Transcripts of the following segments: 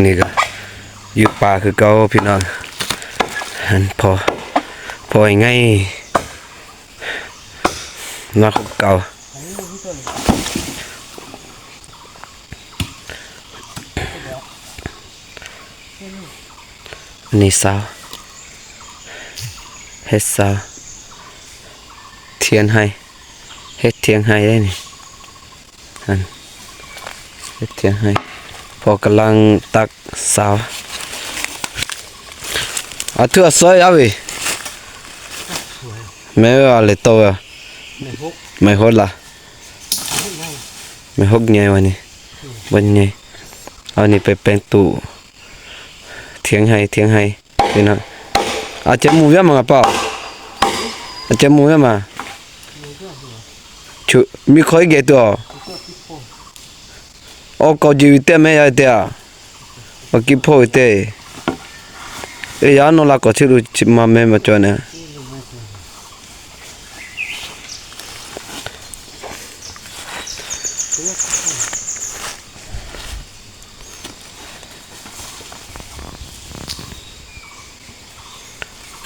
ນີ້ກໍຢູ່ປ່າຄືເກົ່າພີ່ນ້ອງ. ອັນພໍ່ ພໍ່ໃຫຍ່ມາຄືເກົ່າ. ອັນນີ້ຊາວ ເຮັດຊາວ ຖຽງໄຮ່ ເຮັດຖຽງໄຮ່ໄດ້ນີ້. ອັນ ເຮັດຖຽງໄຮ່ ພໍ່ກຳລັງຕັກຊາວ. ອາເທື່ອຊອຍເອົາເວີຍ ແມ່ວ່າເລີຍໂຕ ໄມ້ຫົກ ໄມ້ຫົກລະ ໄມ້ຫົກໃຫຍ່ວະນີ້ ບໍ່ໃຫຍ່. ເອົານີ້ໄປແປງຕູ້ ຖຽງໄຮ່ ຖຽງໄຮ່. ເຫັນເນາະ ອາເຈໝູວຽມາເປົ່າ ອາເຈໝູວຽມາ ມີຄ່ອຍເກຕົວ ໂອ ກອງຈີວິເຕແມ່ຍາຍເຕອະ ອາກິໂພເຕ ເອຍາໂນລາກໍຊິລຸມາແມ່ມາຈອຍນະ.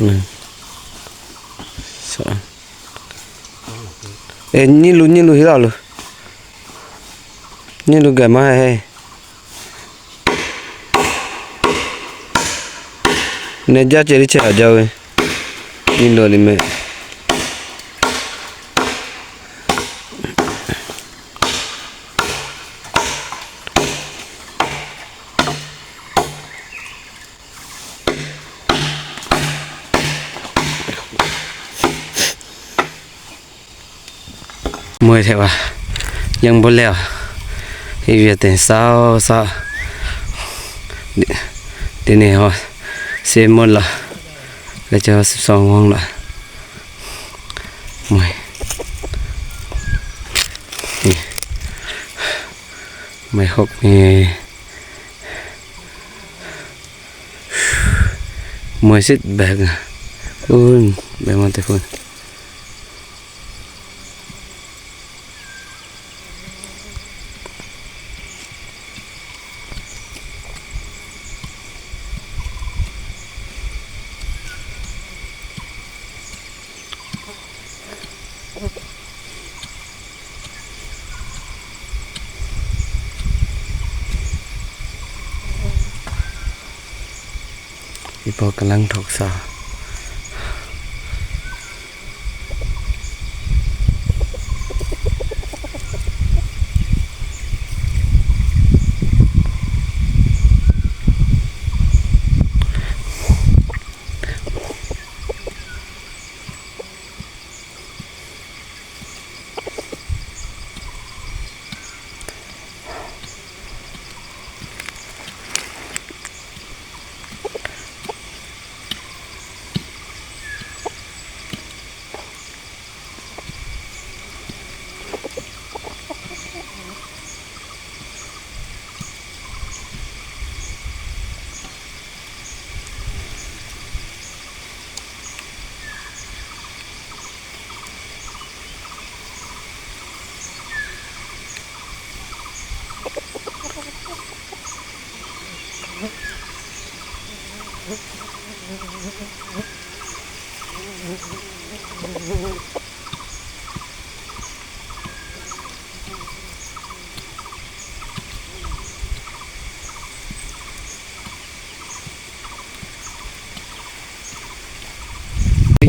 ໜຶ່ງ ສອງ ເອ ນີ້ລຸ ນີ້ລຸ ຮີລາລຸ ນີ້ລຸ ກະມາໃຫ້ ເນຍ ຈະເຈລິເຊຍເຈົ້າເອີຍ ນີ້ລຸ ນີ້ແມ່. ເມື່ອຍແທ້ວ່າ ຍັງບໍ່ແລ້ວ ເຮັດວຽກແຕ່ເຊົ້າ ເຊົ້າ ດຽວນີ້ຮອດສິບເອັດໂມງລະ ແລ້ວຈະຮອດສິບສອງໂມງລະ ເມື່ອຍ. ນີ້ ໄມ້ຫົກນີ້ ເມື່ອຍສຸດແບກ ໂອ້ຍ ແບກມາແຕ່ພຸ້ນ. ອີ່ພໍ່ກຳລັງຖອກສາ.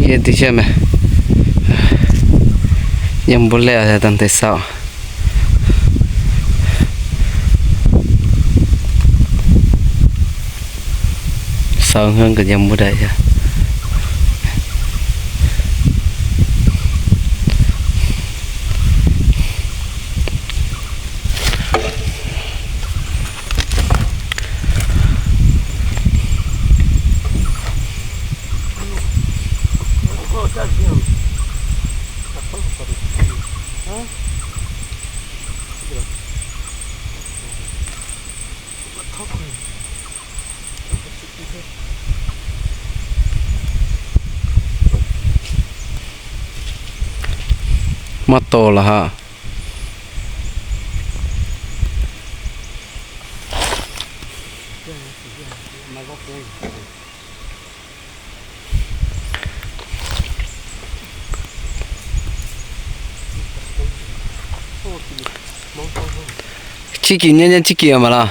ເຮັດທີ່ເຊື່ອແມ່ ຍັງບໍ່ແລ້ວແທ້ ຕັ້ງແຕ່ເຊົ້າ ເຊົ້າເຮືອນກໍຍັງບໍ່ໄດ້ຈ້ະ. ມາຕໍ່ລະຫະ. Ciki, nyanyan ciki ya malah.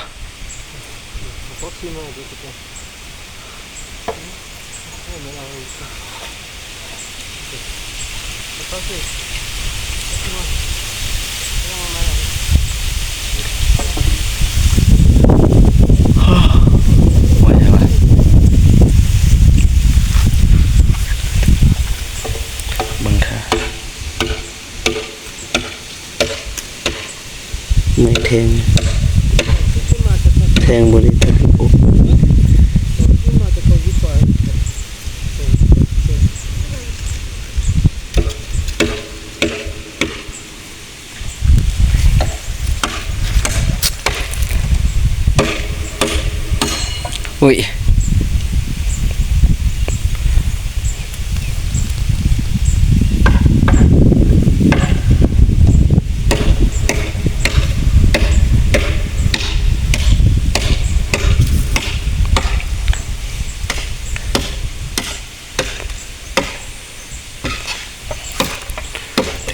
Mai theng, theng bole tak. Ui.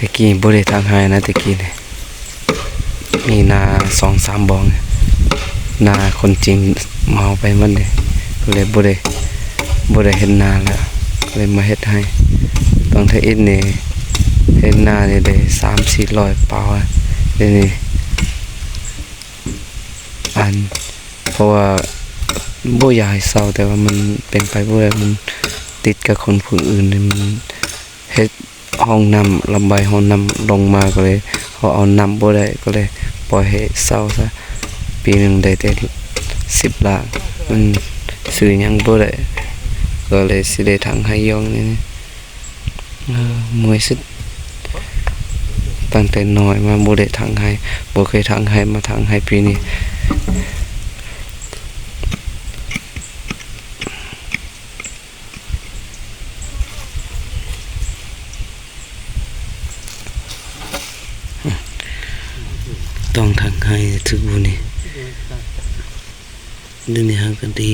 ແຕ່ກີ້ບໍ່ໄດ້ຖາງໄຮ່ນະ ແຕ່ກີ້ນີ້ມີນາສອງສາມບ່ອນ ນາຄົນຈີນເໝົາໄປໝົດເດ້ ກໍເລີຍບໍ່ໄດ້ ບໍ່ໄດ້ເຮັດນາແລ້ວ ກໍເລີຍມາເຮັດໄຮ່. ຕັ້ງແຕ່ອິດນີ້ເຮັດນານີ້ໄດ້ສາມສີ່ຮ້ອຍປາວແລ້ວ ດຽວນີ້ ອັນ ເພາະວ່າບໍ່ຢາກໃຫ້ເຊົ່າ ແຕ່ວ່າມັນເປັນໄປບໍ່ໄດ້ ມັນຕິດກັບຄົນຜູ້ອື່ນນີ້ ມັນເຮັດຮ່ອງນ້ຳ ລະບາຍຮ່ອງນ້ຳລົງມາ ກໍເລີຍເຮົາເອົານຳບໍ່ໄດ້ ກໍເລີຍປ່ອຍໃຫ້ເຊົ່າຊະ. ປີໜຶ່ງໄດ້ແຕ່ສິບລ້ານ ມັນຊື້ຫຍັງບໍ່ໄດ້ ກໍເລີຍຊິໄດ້ຖາງໄຮ່ຢ່ອງນີ້. ເອີ ເມື່ອຍສຸດ ຕັ້ງແຕ່ນ້ອຍມາບໍ່ໄດ້ຖາງໄຮ່ ບໍ່ເຄີຍຖາງໄຮ່ ມາຖາງໄຮ່ປີນີ້. ຕ້ອງຖາງໄຮ່ຖືກບໍ່ນີ້? ດຽວນີ້ຫາກະດີ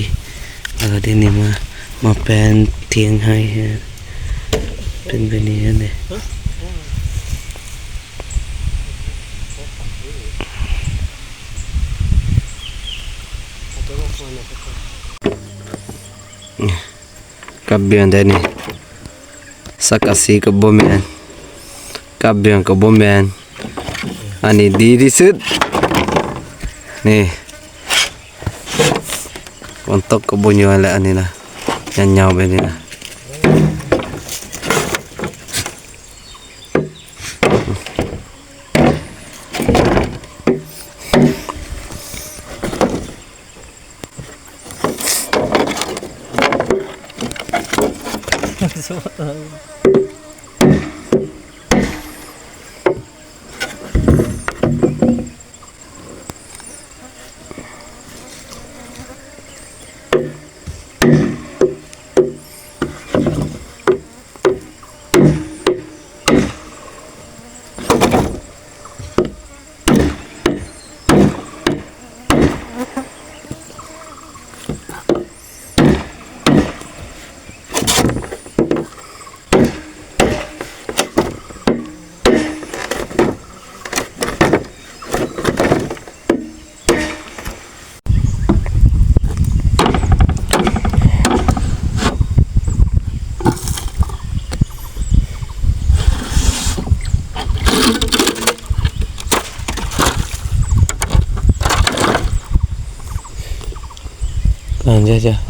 ແລ້ວກະດຽວນີ້ມາ ມາແປນຖຽງໄຮ່ໃຫ້ເປັນແບບນີ້ຫັ້ນເດ້. ກັບເບື້ອງໃດນີ້? ສັງກະສີກໍບໍ່ແມ່ນ ກະເບື້ອງກໍບໍ່ແມ່ນ ອັນນີ້ດີທີ່ສຸດ ນີ້ ຝົນຕົກກໍບໍ່ຍ້ອຍແລ້ວ ອັນນີ້ນະ ຍາວໆແບບນີ້ນະ. ອ່າ ຈ້ະ ຈ້ະ. ເ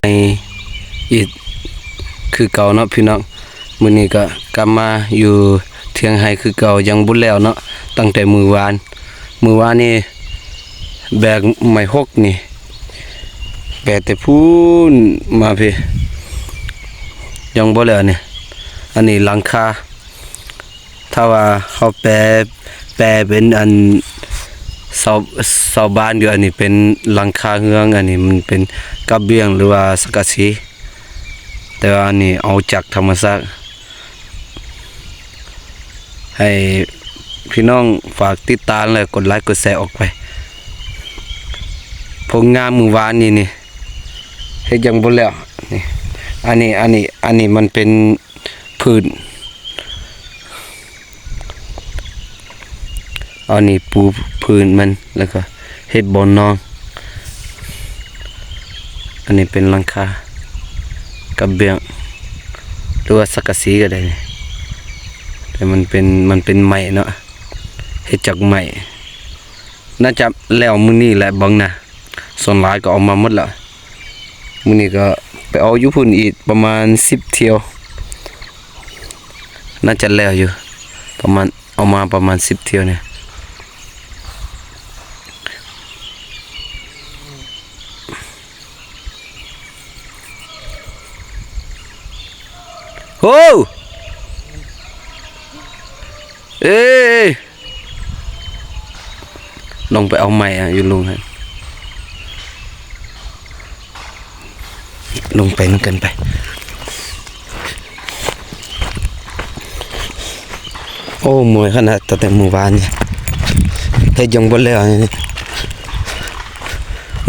ໃນອີກຄືເກົ່າເນາະພີ່ນ້ອງ, ມື້ນີ້ກໍກັບມາຢູ່ຖຽງໄຮ່ຄືເກົ່າ ຍັງບໍ່ແລ້ວເນາະ ຕັ້ງແຕ່ມື້ວານ. ມື້ວານນີ້ແບກໄມ້ຫົກນີ້ ແບກແຕ່ພຸ້ນມາພີ້ ຍັງບໍ່ແລ້ວນີ້. ອັນນີ້ຫຼັງຄາ ຖ້າວ່າເຮົາແປ ແປເປັນອັນຊາວ ຊາວບ້ານຢູ່ ອັນນີ້ເປັນຫຼັງຄາເຮືອນ, ອັນນີ້ມັນເປັນກະບຽງ ຫຼືວ່າສັງກະສີ, ແຕ່ວ່າອັນນີ້ເອົາຈາກທຳມະຊາດ. ໃຫ້ພີ່ນ້ອງຝາກຕິດຕາມ ແລະ ກົດໄລກົດແຊອອກໄປ. ຜົນງານມື້ວານນີ້ນີ້ ເຮັດຍັງບໍ່ແລ້ວນີ້. ອັນນີ້ ອັນນີ້ ອັນນີ້ມັນເປັນພື້ນ ອັນນີ້ປູພື້ນມັນ ແລ້ວກໍເຮັດບ່ອນນອນ. ອັນນີ້ເປັນຫຼັງຄາກະບຽງ ຫຼືວ່າສັງກະສີກໍໄດ້, ແຕ່ມັນເປັນ ມັນເປັນໄມ້ເນາະ ເຮັດຈາກໄມ້. ໜ້າຈະແລ້ວມື້ນີ້ແຫຼະເບິ່ງນະ, ສ່ວນຫຼາຍກໍເອົາມາໝົດແລ້ວ. ມື້ນີ້ກໍໄປເອົາຢູ່ພຸ້ນອີກປະມານສິບຖ້ຽວ, ໜ້າຈະແລ້ວຢູ່ ປະມານ ເອົາມາປະມານສິບຖ້ຽວນີ້. ໂອ້ ເອີຍ ລົງໄປເອົາໄມ້ອະ ຢູ່ລຸ່ມຫັ້ນ, ລົງໄປນຳກັນໄປ. ໂອ້ ເມື່ອຍຂະໜາດ ຕັ້ງແຕ່ມື້ວານນີ້ ເຮັດຍັງບໍ່ແລ້ວນີ້.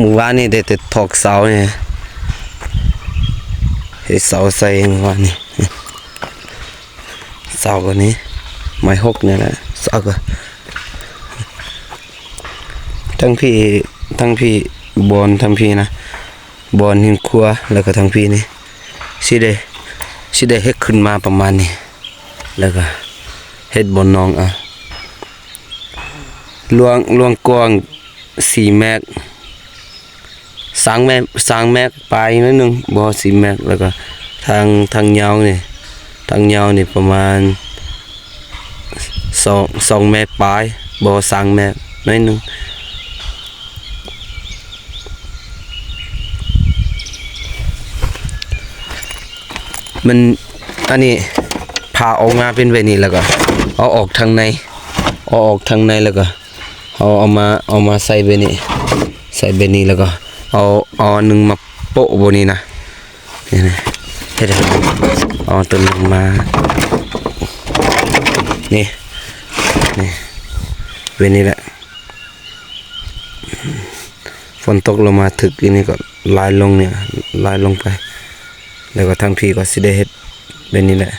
ມື້ວານນີ້ໄດ້ແຕ່ຖອກເສົານີ້, ເຮັດເສົາໃສ່ມື້ວານນີ້. ເສົາກໍນີ້ ໄມ້ຫົກນີ້ແຫຼະ ເສົາກໍ ທັງພີ້ ທັງພີ້ ບ່ອນທັງພີ້ນະ ບ່ອນເຮືອນຄົວ ແລ້ວກໍທັງພີ້ນີ້ ຊິໄດ້ ຊິໄດ້ເຮັດຂຶ້ນມາປະມານນີ້ ແລ້ວກໍເຮັດບ່ອນນອນ. ອາ ລວງ ລວງກວ້າງສີ່ແມັດ ສາມແມັດ ສາມແມັດປາຍໜ້ອຍໜຶ່ງ ບໍ່ຮອດສີ່ແມັດ. ແລ້ວກໍທາງ ທາງຍາວນີ້ ທາງຍາວນີ້ປະມານສອງ ສອງແມັດປາຍ ບໍ່ຮອດສາມແມັດໜ້ອຍໜຶ່ງ. ມັນ ອັນນີ້ຜ່າອອກມາເປັນແບບນີ້ ແລ້ວກໍເອົາອອກທາງໃນ ເອົາອອກທາງໃນ ແລ້ວກໍເຮົາເອົາມາ ເອົາມາໃສ່ແບບນີ້ ໃສ່ແບບນີ້ ແລ້ວກໍເອົາ ເອົາອັນໜຶ່ງມາໂປະບ່ອນນີ້ນະ. ນີ້ ນີ້ ເຮັດໃຫ້ເອົາຕົວໜຶ່ງມາ ນີ້ ນີ້ ແບບນີ້ແຫຼະ. ຝົນຕົກລົງມາຖືກອັນນີ້ກໍໄຫຼລົງນີ້ ໄຫຼລົງໄປ. ແລ້ວກໍທາງພີ້ກໍຊິໄດ້ເຮັດແບບນີ້ແຫຼະ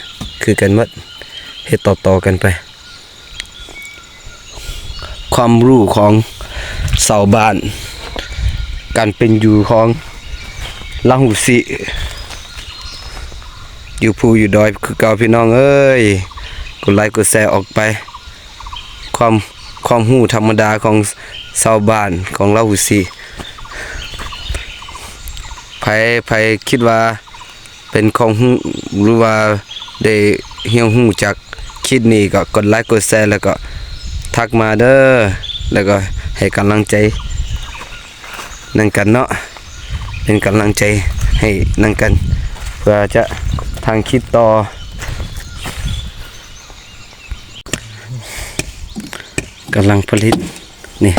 ຄືກັນໝົດ ເຮັດຕໍ່ໆກັນໄປ. ຄວາມຮູ້ຂອງຊາວບ້ານ ການເປັນຢູ່ຂອງລາຫູສີ ຢູ່ພູຢູ່ດອຍຄືເກົ່າ ພີ່ນ້ອງເອີຍ, ກົດໄລກົດແຊອອກໄປ. ຄວາມ ຄວາມຮູ້ທຳມະດາຂອງຊາວບ້ານຂອງລາຫູສີ ໃຜ ໃຜຄິດວ່າເປັນຄວາມຮູ້ ຫຼືວ່າໄດ້ຮຽນຮູ້ຈາກຄລິບນີ້ ກໍກົດໄລກົດແຊ ແລ້ວກໍທັກມາເດີ້ ແລ້ວກໍໃຫ້ກຳລັງໃຈ ນຳກັນເນາະ ເປັນກຳລັງໃຈໃຫ້ນຳກັນ ເພື່ອຈະທາງຄລິບຕໍ່. ກຳລັງຜະລິດ ນີ້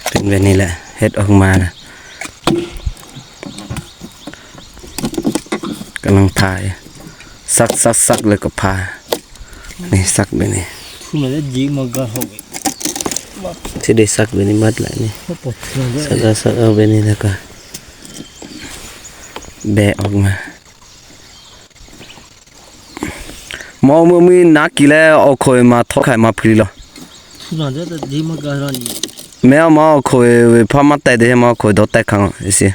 ເປັນແບບນີ້ແຫຼະ ເຮັດອອກມານະ ກຳລັງຜ່າ ສັກ ສັກ ສັກ ແລ້ວກໍຜ່າ ນີ້ ສັກແບບນີ້ ຊິໄດ້ສັກແບບນີ້ໝົດແຫຼະນີ້ ສັກເອົາ ສັກເອົາແບບນີ້ ແລ້ວກໍແບະອອກມາ. ມາເມື່ອມີນັກກີແລ້ວ ເອົາຂ້ອຍມາທອກໄຂ່ມາພລີລະ ແມ່ເອົາມາເອົາຂ້ອຍພາມາແຕະເດ ມາເອົາຂ້ອຍດອກແຕະຄັງເອເຊຍ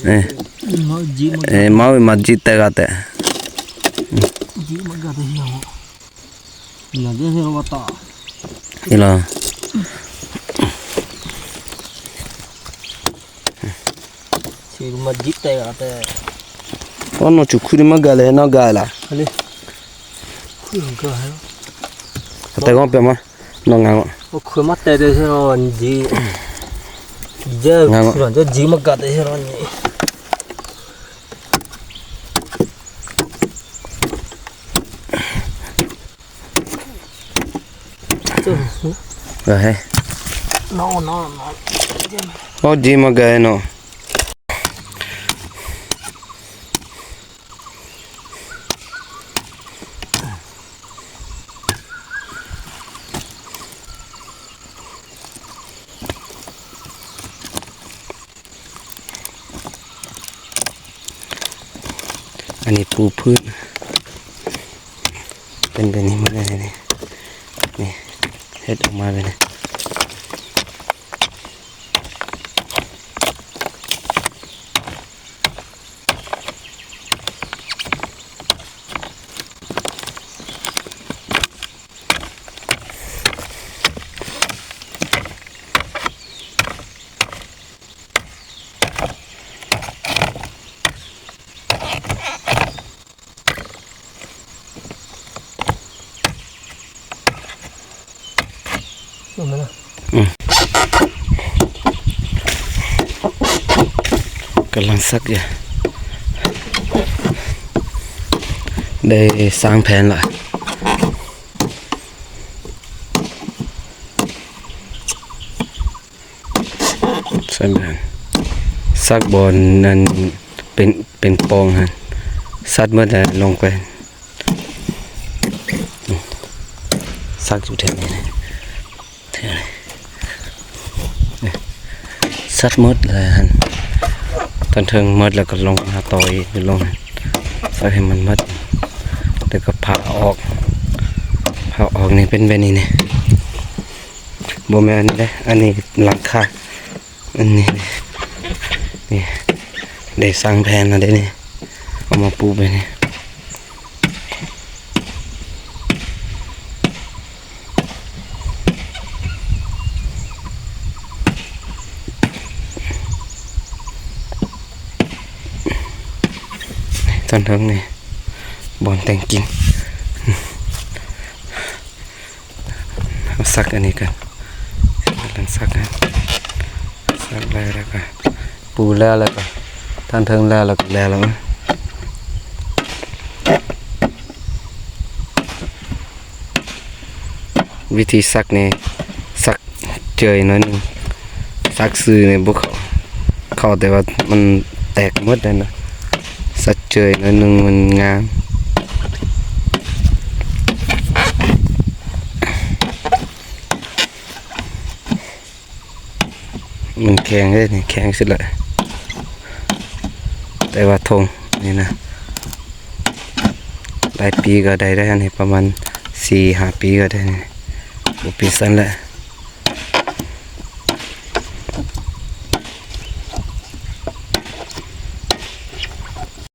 ເອີ ມາ ມາຈິແຕະກະແຕະ ອີລະ. ຊິມາຈິແຕກແຕ່ ໂອ້ ໂນ ຈຸຄຸລິມາກາເລນາກາລາ ອັນນີ້ ຄຸລິມາກາ ແຕ່ກໍເປັນມາ ນອງງາມ ໂອ້ ຄຸມາແຕ່ເດເຊໂນຈິ ເຈ ງາມ ຄຸນຈະຈິມາກາເດເຊໂນນີ້. ເອີ ເຮີ້ຍ ນອນ ນອນ ນອນ ໂອ້ ດີມາກເລີຍເນາະ. ອັນນີ້ປູພື້ນ ເປັນແບບນີ້ໝົດເລີຍນີ້ ນີ້ ເຮັດອອກມາແບບນີ້. ອືມ ກຳລັງສັກຢູ່ ໄດ້ສ້າງແຜນລະ. ສັກບ່ອນນັ້ນເປັນ ເປັນປ່ອງຫັ້ນ ສັກໝົດແລ້ວລົງໄປ ສັກຢູ່ແຖວນີ້ ແຖວນີ້ ສັກໝົດແລ້ວຫັ້ນ ຕອນເທິງໝົດແລ້ວກໍລົງຫາຕໍ່ອີກ ລົງ ສັກໃຫ້ມັນໝົດ ແລ້ວກໍຜ່າອອກ ຜ່າອອກນີ້ເປັນແບບນີ້ນີ້. ບໍ່ແມ່ນເດ້ ອັນນີ້ຫຼັງຄາ ອັນນີ້ ນີ້ ໄດ້ສ້າງແຜນແລ້ວເດ້ນີ້ ເອົາມາປູກໄວ້ນີ້ ຕອນເທິງນີ້ ບ່ອນແຕ່ງກິ່ງ ເຮົາສັກອັນນີ້ກ່ອນ ສັກ ສັກແລ້ວ ແລ້ວກໍປູແລ້ວ ແລ້ວກໍທາງເທິງແລ້ວ ແລ້ວກໍແລ້ວແລ້ວ. ວິທີສັກນີ້ ສັກເຈີຍໜ້ອຍໜຶ່ງ ສັກຊື່ນີ້ບໍ່ເຂົ້າ ເຂົ້າແຕ່ວ່າມັນແຕກໝົດແລ້ວນະ ສັກເຈີຍໜ້ອຍໜຶ່ງມັນງາມ. ມັນແຂງເດ້ນີ້ ແຂງສຸດລະ ແຕ່ວ່າທົງນີ້ນະ ຫຼາຍປີກໍໄດ້ແລ້ວນີ້ ປະມານສີ່ຫ້າປີກໍໄດ້ນີ້ ບໍ່ເປັນຊັ້ນແລ້ວ.